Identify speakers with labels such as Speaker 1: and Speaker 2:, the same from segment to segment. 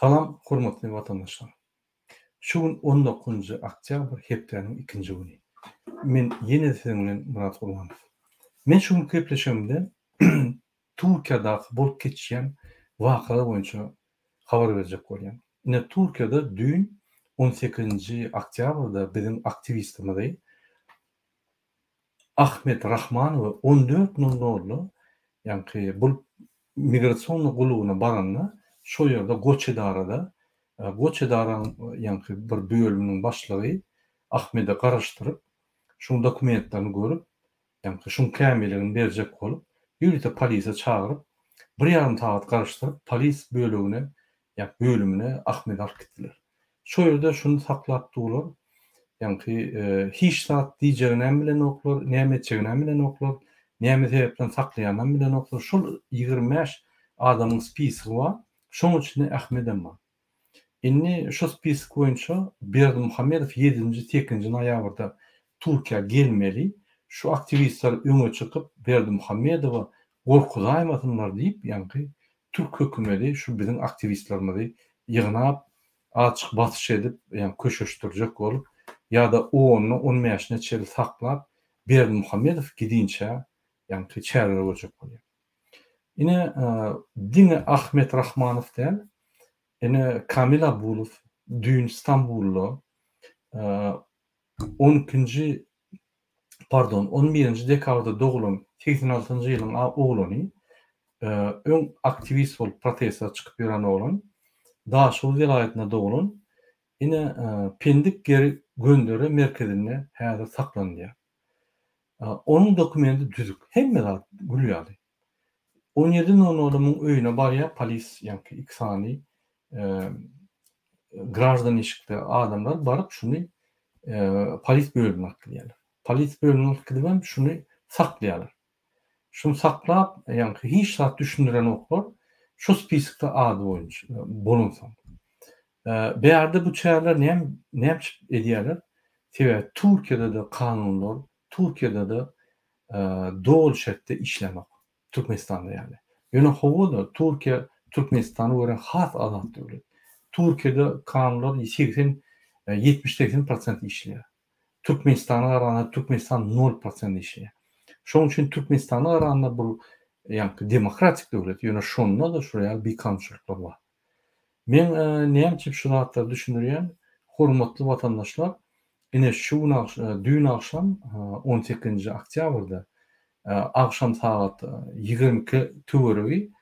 Speaker 1: Salam hormatly watandaşlar. Şu gün on dokuzynjy oktýabr hepdäniň ikinji güni. Men ýene siziň bilen Myrat Gurbanow. Men şu günki gepleşigimde Türkiýadaky bolup geçýän wakalar boýunça habar berjek bolýan. Ine Türkiýede düýn on sekizinji oktýabrda biziň aktiwistimizi Ahmet Rahmanowy on dört nol nolda ýaňky bul migrasionnyý gullugyna baranda şo ýerde goç edarada goç edaraň ýaňky bir bölüminiň başlygy Ahmede garaşdyryp şuň dokumentlerini görüp ýaňky şuň kämiligini berjek bolup ýörite polisiýa çagyryp bir ýarym sagat garaşdyryp polis bölegine Ýa bölümine Ahmedi alyp gitdiler. Şo ýerde şuny saklap durlar. Ýaňky hiç zat diýjeginem bilenoklar, näme etjeginem bilenoklar, näme sebäpden saklaýanam bilenoklar. Şol 25 adamyň spisogy bar. Şoň içinde Ahmedem bar. Indi şo spisok boýunça Berdimuhamedow ýedinji, sekizinji noýabrda Türkiýä gelmeli. Şu aktiwistler öňe çykyp Berdimuhamedowa gorkuzaýmasynlar diýip, ýaňky Türk hökümedi şu biziň aktiwistlerimizi ýygnap, azjyk basyş edip, ýagny köşeşdirjek bolup, ýa-da onuna, on bäşine çenli saklap, Berdimuhamedow gidinçä, ýagny çäreler görjek bolýar. Ine, diňe Ahmet Rahmanow däl, ine Kamil Abulow düýn Stambulda on ikinji pardon, on birinji dekabrda doglan 86-njy ýylyň oglany, öň aktiwist bolup protestlere çykyp ýören oglan, Daşoguz welaýatynda doglan, ine Pendik geri göndere merkezinde häzir saklanylýar. Onuň dokumenti düzük, hemme zat gül ýaly. On ýedi nol nolda muň öýüne barýar polis ýaňky iki sany graždan eşikde adamlar baryp şuny polis bölümine alyp gidýärler. Polis bölümine alyp gidibem şuny saklaýarlar. Şuny saklap ýaňky hiç zat düşündirenoklar şu spiskde ady boýunça bolansoň. Bärde bu çäreler näme näme üçin edýärler? Sebäbi Türkiýede-de kanunlar, Türkiýede-de doly şertde işlänok. Türkmenistanda ýaly. Ýöne hawa-da Türkiýe Türkmenistana görä has azat döwlet. Türkiýede kanunlar 80 70-80 prosent işleýär. Türkmenistana garanda Türkmenistan nol prosent işleýär. Şonuň üçin Türkmenistana garanda bu ýaňky demokratik döwlet, ýöne şonda-da şular ýaly bikanunçylyklar bar. Men näme üçin şu zatlary düşündirýän, hormatly watandaşlar, ine şu gün düýn agşam on sekizinji oktýabrda agşam sagat 22 töweregi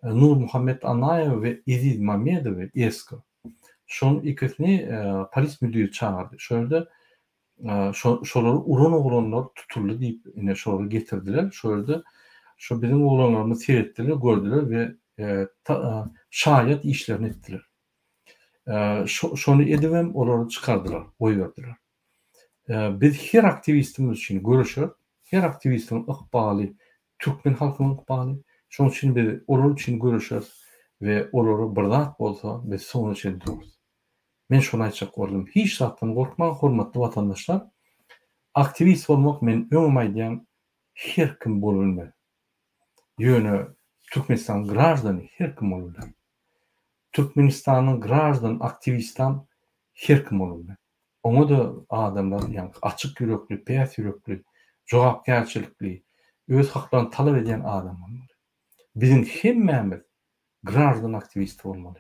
Speaker 1: Nurmuhammet Annaýew we Eziz Mamedowy, Esko, şonuň ikisini polis müdiri çagyrdy. Şo ýerde şolary uran oglanlar tutuldy diýip ine şolary getirdiler. Şo ýerde şo biziň oglanlarymyz seretdiler, gördüler we şaýat işlerini etdiler. Şony edibem olary çykardylar, goýberdiler. Biz her aktiwistimiz üçin göreşeris, her aktiwistiň ykbaly türkmen halkynyň ykbaly. Şonuň üçin biz olar üçin göreşeris we olara bir zat bolsa biz soňuna çenli durarys. Men şony aýtjak boldum. Hiç zatdan gorkmaň hormatly watandaşlar. Aktiwist bolmak men öňem aýdýan her kim bolubilmez. Ýöne Türkmenistanyň graždany her kim bolubiler. Türkmenistanyň graždan aktiwistam her kim bolubilmez. Oňa-da adamlar ýaňky açyk ýürekli, päs ýürekli, jogapkärçilikli, öz haklaryny talap edýän adam bolmaly. Biziň hemmämiz graždan aktiwisti bolmaly.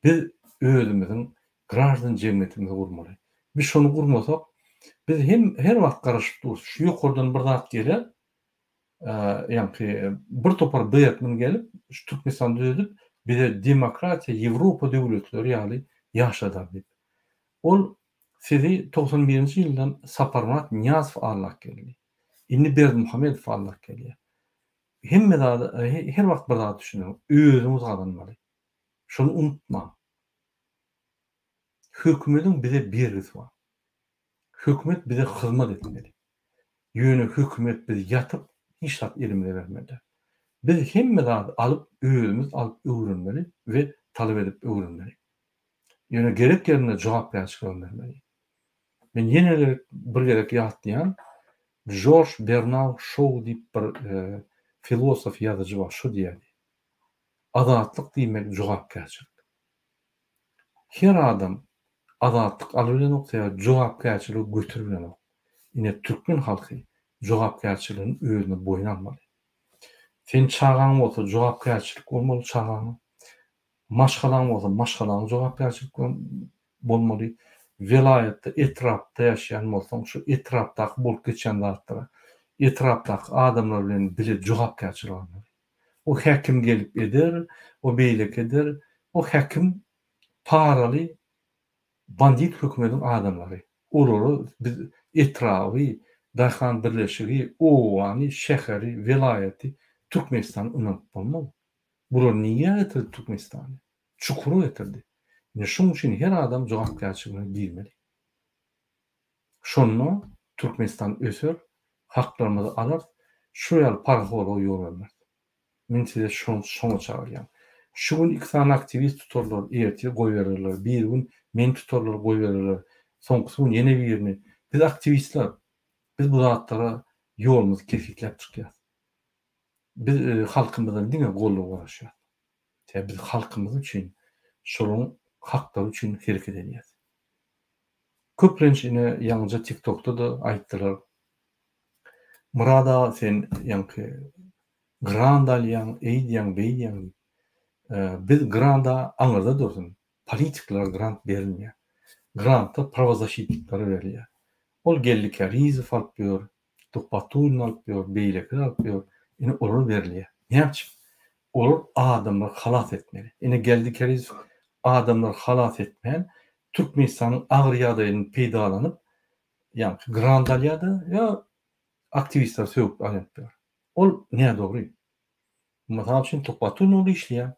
Speaker 1: Biz özümiziň graždan jemgyýetimizi gurmaly. Biz şony gurmasak, biz hem her wagt garaşyp durus. Şu ýokardan bir zat geler, ýaňky bir topar Bertman gelip, şu Türkmenistany düzedip, bize demokratiýa, Ýewropa döwletleri ýaly ýaşadar diýip. Ol sizi 91-nji ýyldan Saparmyrat Nyýazow aldap geldi. Indi Berdimuhamedow aldap gelýär. Hemme zady, her wagt bir zady düşüniň, özüňiz gazanmaly. Şony unutmaň. Hökümediň bize bergisi bar. Hökümet bize hyzmat etmeli. Ýöne hökümet biz ýatyp hiç zat elimize bermeli. Biz hemme zady alyp özümiz alyp öwrenmeli we talap edip öwrenmeli. Ýöne gerek ýerinde jogapkärçilik bermeli. Men ýene bir gezek ýatlaýan Jorj Bernau Şou diýip bir filosof ýazyjy bar şo diýýärdi. Azatlyk diýmek jogapkärçilik. Her adam azatlyk alybilenok sebäbi jogapkärçiligi göteribilenok. Ine türkmen halky jogapkärçiligini özüne boýun almaly. Sen çagaň bolsa jogapkärçilik bolmaly çagaňa. Maşgalaň bolsa maşgalaňa jogapkärçilik bolmaly. Welaýatda, etrapda ýaşaýan bolsaň şu etrapdaky bolup geçýän zatlara, etrapdaky adamlar bilen bile jogapkärçilik almaly. O häkim gelip eder, o beýleki eder. O häkim paraly bandit hökümediň adamlary. Olara biz etraby, daýhan birleşigi, obany, şäheri, welaýaty, Türkmenistany ynanyp bolmaz. Bular nirä getirdi Türkmenistany? Çukura getirdi. Ine şoň üçin her adam jogapkärçiligine girmeli. Şonda Türkmenistan öser, haklarymyzy alarys, şu ýaly parahorluga ýol bermeris. Men size şoňa çagyrýan. Şu gün iki sany aktiwist tutarlar, ertir goýbererler, birigün meni tutarlar, goýbererler, soňkusy gün ýene birini. Biz aktiwistler, biz bu zatlara ýolumyzy kesgitläp çykýas. Biz halkymyzdan diňe goldaw garaşýas. Sebäbi biz halkymyz üçin, şolaryň haklary üçin hereket edýäs. Köplenç ine ýaňyja TikTokda-da aýtdylar. Myrat aga sen ýaňky grant alýaň, eýdýäň, beýdýäň diýip. Biz granta aňyrda dursun, politiklara grant berilmeýär. Grantlar prawozasitniklere berilýär. Ol Geldi Kärizow alyp ýör, Tuhbatullin alyp ýör, beýlekiler alyp ýör. Ine olara berilýär. Näme üçin? Olar adamlary halas etmeli. Ine Geldi Kärizow adamlary halas etmän, Türkmenistanyň agyr ýagdaýyny peýdalanyp, ýaňky grant alýar-da, ýa aktiwistleri sögüp aýlanyp ýör. Ol nädogry. Mysal üçin Tuhbatullin ol işleýär.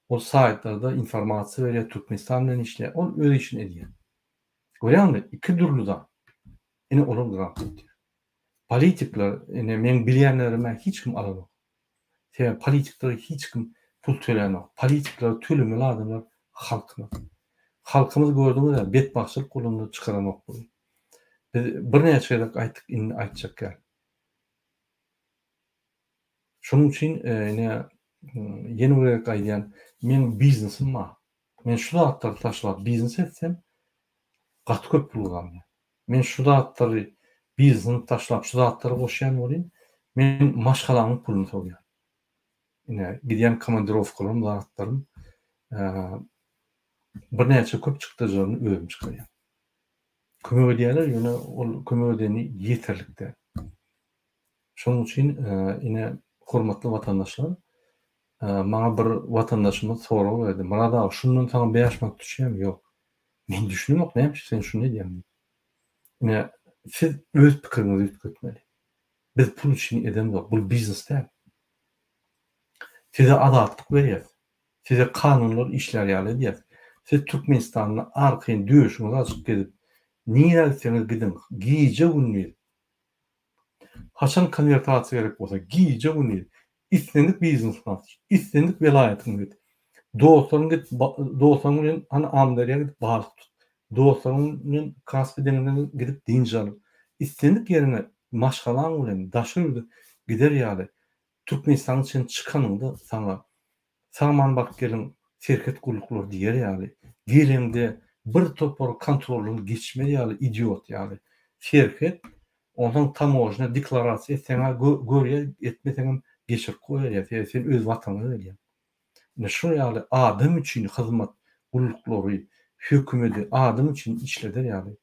Speaker 1: Ol saýtlarda informasiýa berýär, Türkmenistan bilen işleýär. Ol öz işini edýär. Görýäňmi? Iki dürli zat. Ine olar grant tutýar. Politikler, ine meň bilýänlerime hiç kim alanok. Sebäbi politiklere hiç kim pul tölänok. Politiklere tölemeli adamlar halkymyz. Halkymyz gördüňiz-ä betbagtçylyk bolanda çykaranok puly. Biz birnäçe gezek aýtdyk indi aýtjak däl. Şonuň üçin ine ýene bir gezek aýdýan meň biznesim bar. Men şu zatlary taşlap biznes etsem gaty köp pul gazanýan. Men şu zatlary biznesimi taşlap şu zatlary goşýan welin men maşgalamyň puluny sowýan. Ine gidýän komandirowkalarym zatlarym birnäçe köp çykdajylaryny özüm çykarýan. Kömek edýärler ýöne ol kömek edeni ýeterlik däl. Şonuň üçin ine hormatly watandaşlar maňa bir watandaşymyz sorag berdi. Myrat aga şundan saňa 5 manat düşýärmi? Ýok. Men düşünemok näme üçin sen şuny edýäň diýip. Ine siz öz pikiriňizi üýtgetmeli. Biz pul üçin edemzok. Bul biznes däl. Size azatlyk berýäs. Size kanunlar işlär ýaly edýäs. Siz Türkmenistanda arkaýyn döşüňizi açyp gezip, nirä gitseňiz gidiň, gije-gündiz Haçan konwertasiýa gerek bolsa, gije-gündiz, islendik biznesiňi aç, islendik welaýatyňa git. Dostlaryň git, dostlaryň bilen hany Amyderýa gidip balyk tut. Dostlaryň bilen Kaspi deňzine gidip dynç al. Islendik ýeriňe maşgalaň bilen daşary ýurda gider ýaly Türkmenistanyň içinden çykanyňda saňa Sag-aman baryp geliň, serhet gulluklary diýer ýaly, geleňde bir topar kontroldan geçmez ýaly idiot ýaly. Serhet, onsoň tamožnýa deklarasiýa etseň-ä görýär, etmeseňem geçirip goýberýär, sebäbi sen öz watanyňa gelýäň. Ine şular ýaly adam üçin hyzmat gulluklary, hökümedi adam üçin işleder ýaly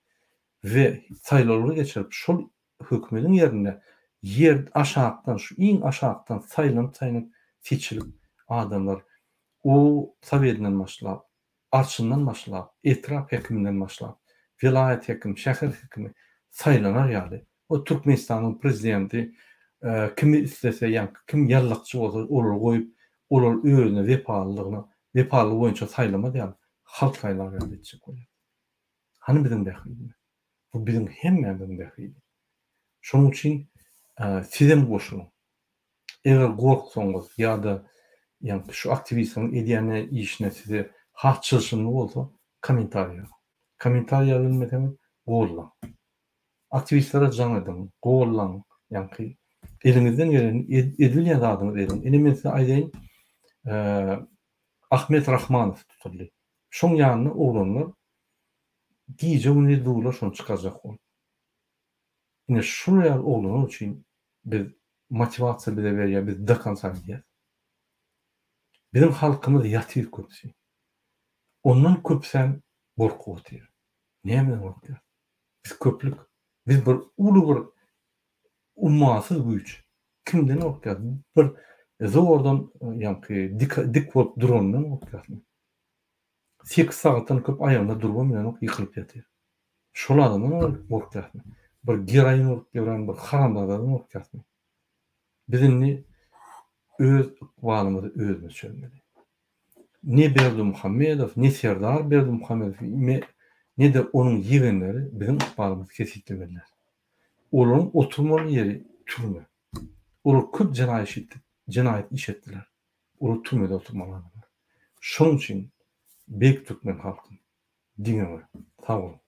Speaker 1: we saýlawlary geçirip şol hökümediň ýerinde ýer aşakdan şu iň aşakdan saýlanyp saýlanyp seçilip adamlar o sowedinden başlap arçyndan başlap etrap hekiminden başlap welaýat hekim şäher hekimi saýlanar ýaly o Türkmenistanyň prezidenti kimi islese ýaňky kim ýallakçy bolsa olary goýup olar özüne wepalylygyna wepalylygy boýunça saýlamaz ýaly halk saýlar ýaly etjek bolýar. Hany biziň bähbidimiz? Bu biziň hemmämiziň bähbidi. Şonuň üçin sizem goşulyň. Eger gorksaňyz ýa-da ýaňky şu aktiwistleriň edýän işine size has çylşyrymly bolsa, kommentariý ýazyň. Kommentariý ýazyp bilmeseňiz, gollaň. Aktiwistlere jaň ediň, gollaň, ýaňky eliňizden geleni edibilýän zadyňyzy ediň. Ine men size aýdaýyn, Ahmet Rahmanow tutuldy. Şoň ýanynda oglanlar gije-gündiz durlar şony çykarjak bolup. Ine şular ýaly oglanlar üçin biz motiwasiýa bize berýär biz do konca gidýäs. Biziň halkymyz ýatyr köpüsi. Ondan köpüsem gorkup otyr. Nämeden gorkýar? Biz köplük. Biz bir uly bir ummasyz güýç. Kimden gorkýar? Bir zordan ýaňky dik dik bolup durandan gorkýarsyň. Sekiz sagatdan köp aýagynda durubam bilenok ýykylyp ýatyr. Şol adamdan gorkýarsyň. Bir geroin urup ýören bir haramzadadan gorkýarsyň. Biz indi öz ykbalymyzy özümiz çözmeli. Ne Berdimuhamedow, ne Serdar Berdimuhamedow, ne-de onuň ýegenleri biziň ykbalymyzy kesgitlemeliler. Olaryň oturmaly ýeri türme. Olar köp jenaýat iş etdiler. Olar türmede oturmaly adamlar. Şonuň üçin beýik türkmen halkym, diňe bir sag boluň.